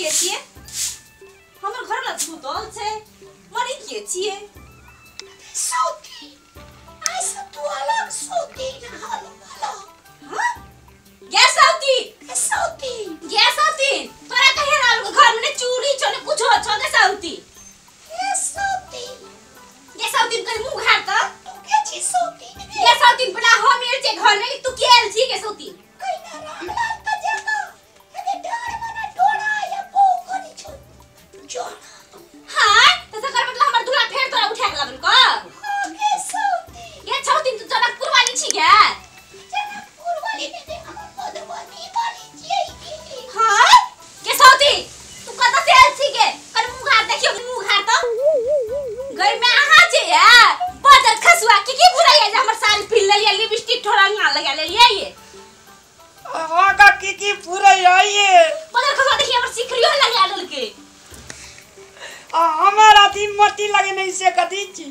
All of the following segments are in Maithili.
के छियै हमर घर ला सुतल छै मरी के छियै सौती आइ से तू अलग सौती ना हलो हलो हां गे सौती सौती गे सौती तोरा कहे राल घर में ने चूड़ी छो ने कुछो छो गे सौती ए सौती गे सौती कर मुंह घाट त तू के छी सौती गे सौती बला हम आयल छै घर में तू के आयल छी गे सौती कहिना रामलाल त जाता अरे डर मने डोरा या बो करी छो जोड़ा हां त सकर मतलब हमर दूल्हा फेर तोरा उठा के लाबन क हां गे सौती गे सौती तू जनकपुर वाली छी गे जनकपुर वाली ने हम मधुबनी वाली छियै की हां गे सौती तू कत से आयल छी गे कर मुंह घाट देखियो मुंह घाट त गई में अहाँ जे या बदर खसुआ की की बुराई जे हमर साड़ी पिन लेलियै लिपस्टिक ठोरंगा लगा लेलियै ये अहाँ का की की पुरै आइए बदर खसुआ देखिए हमर सिखरियो लगा देलकै आ हमर अथी मोती लगे नहीं से कथी छी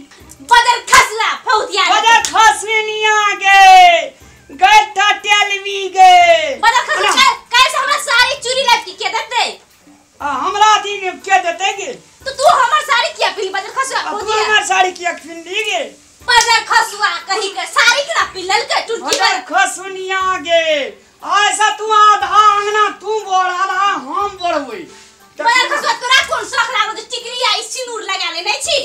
बदर खसला फौजिया बदर खसनिया गे गए टटेलवी गे बदर खसुआ कैसे हमरा साड़ी चूड़ी लटकी के देतै आ हमरा अथी के देतै गे तो तू हमर साड़ी किया पिन बदर खसुआ तू हमर साड़ी किया पिनली गे बदर खसुआ कही के साड़ी केना पिनल के टुटकी बदर खसनिया गे ऐसा तू आधा अंगना तू बोल आधा हम बोलबै बदर खसुआ तोरा कोन शौक लागल जे टिकली आ सिनूर लगा लेने छी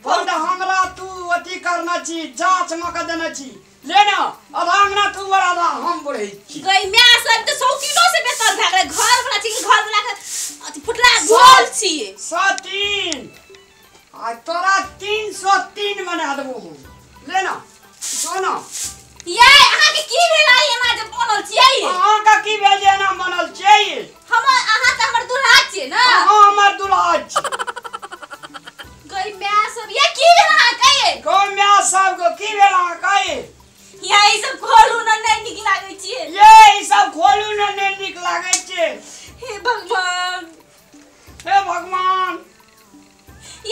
बंद हमरा तू अथी करना छी जांच म क देना छी ले ना आधा अंगना तू बोल आधा हम बोलै छी गई my सब त शौकीनो से बेतर भए गेलै घर वाला छी घर वाला के अथी फुटला गोल छी 103 आ तोरा 303 बना देबो हम ले ना जो ना ये अहाँ के की भेल एना जे बनल छियै अहाँ का की भेल जे एना बनल छियै हम अहाँ त हमर दुल्हा छियै ना अहाँ हमर दुल्हा छी गई my सब ये की भेल अहाँ के गई my सब को की भेल अहाँ के ये ई सब खोलू न नै नीक लागै छियै ये ई सब खोलू न नै नीक लागै छै हे भगवान हे भगवान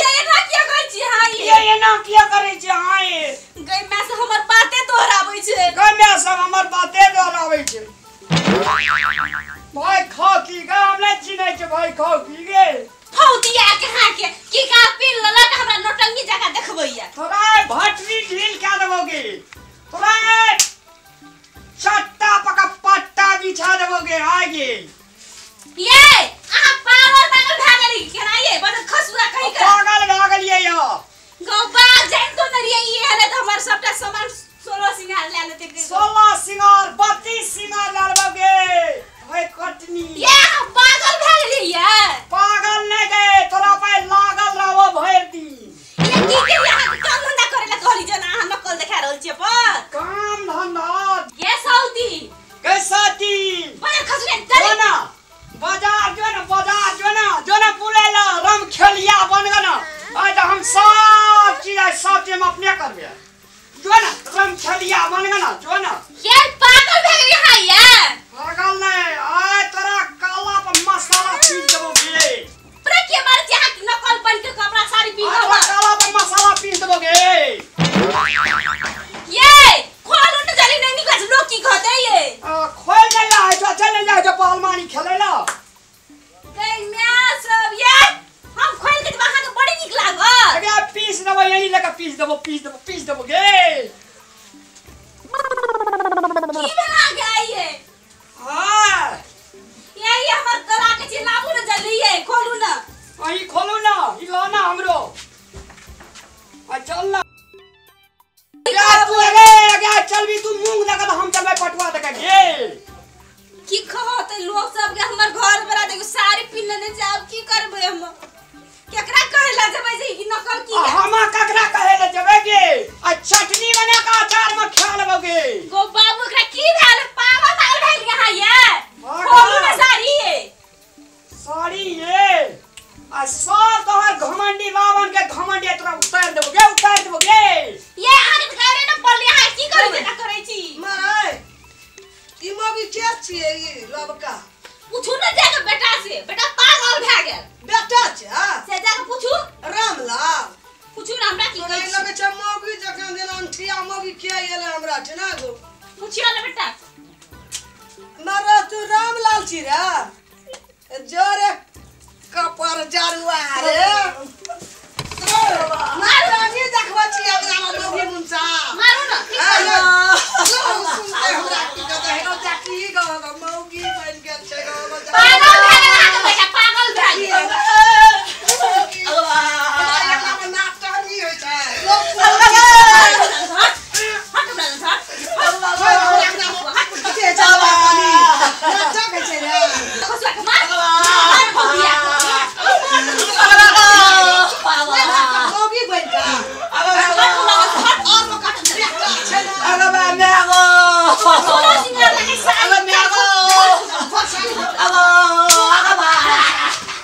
ये एना किया करै छी हां ये एना किया करै छी हां ये गई my सब हमर बाते दोहराबै छै गई my सब हमर बाते दोहराबै छै भाई खाओ की गे हम नै चिन्है छै भाई खाओ की गे फौजिया के हां के की का पीन ललक हमरा नौटंकी जगह देखबैया तोरा भटरी ढील के देबोगे तोरा चट्टा पका पट्टा बिछा देबोगे आगे ये अहाँ पागल पागल भए गेली केना ये बड़ खसुआ कहि के पागल भए गेलियै यो गौ बाग जाइन तो नरियै ये हले त हमर सबटा सामान 16 सिंगार ले लेते 16 सिंगार 32 सिंगार ले लेबोगे भाई कटनी ये अहाँ पागल भए गेलियै ये पागल नै गए तोरा पे लागल रहबो भरि दिन ये की के अहाँ काम धंधा करे ला कहली जन अहाँ नकल देखा रहल छियै पर काम धंधा ये सौती कैसा ती बड़ खसुआ चल ना बाजार जो ना बाजार जो ना जो ना बुलेला रम खेलिया बन गना आज हम सब चीज आज सब चीज हम अपने करबे जो ना रम खेलिया बन गना जो ना ये पागल भए गेल हां ये पागल नहीं आय तोरा काला पर मसाला पीस देबो गे तोरा के मार के हाथ नकल बन के कपड़ा साड़ी पीन आज हमर काला पर मसाला पीस देबो गे ये खोलू न जली नहीं निकल लोग की कहते ये खोल नहीं ला जो चल नहीं जा जो पहलवानी खेले ला गई my सब ये हम खोल के अहाँ के बड़ी नीक लागल अगे पीस देबो यही लगा पीस देबो पीस देबो पीस देबो गे की बना गई ये हां ये हमर गला के छी लाबू न जल्दी ये खोलू न अही खोलू ना ई लो ना हमरो आ चल ना या तू अगे अगे चलबी तू मूंग दका त हम चलबै पटुआ दका गे की कहत लोग सब के हमर घर वाला देखो साड़ी पिन लेने जाब की करबै हम केकरा कहे ला जेबै जे ई नकल की है? हम ककरा कहे ले जेबै गे आ चटनी बना के अचार में खा लेबो गे गो बाबू एकरा की भेल पागल पागल भेल यहाँ ये पागल। खोलू न साड़ी ये साड़ी ये आ सब तोहर घमंडी बावन के घमंडी तोरा उतार देबो गे उतार देबो गे ये अहाँ के घरे न पड़ली अहाँ की करै छी करै छी मारे ई मगी के छियै ई लबका पूछू न जाके बेटा से बेटा पागल भए गेल बेटा छै से जाके पूछू रामलाल पूछू न हमरा की तोरा कहै ई छी लगै छै मौगी जकाँ जेना अंठिया मौगी के एलै हमरा ठिना गो पूछियो न बेटा मारे तू रामलाल छी रे जोरे कपर जरुआ रे।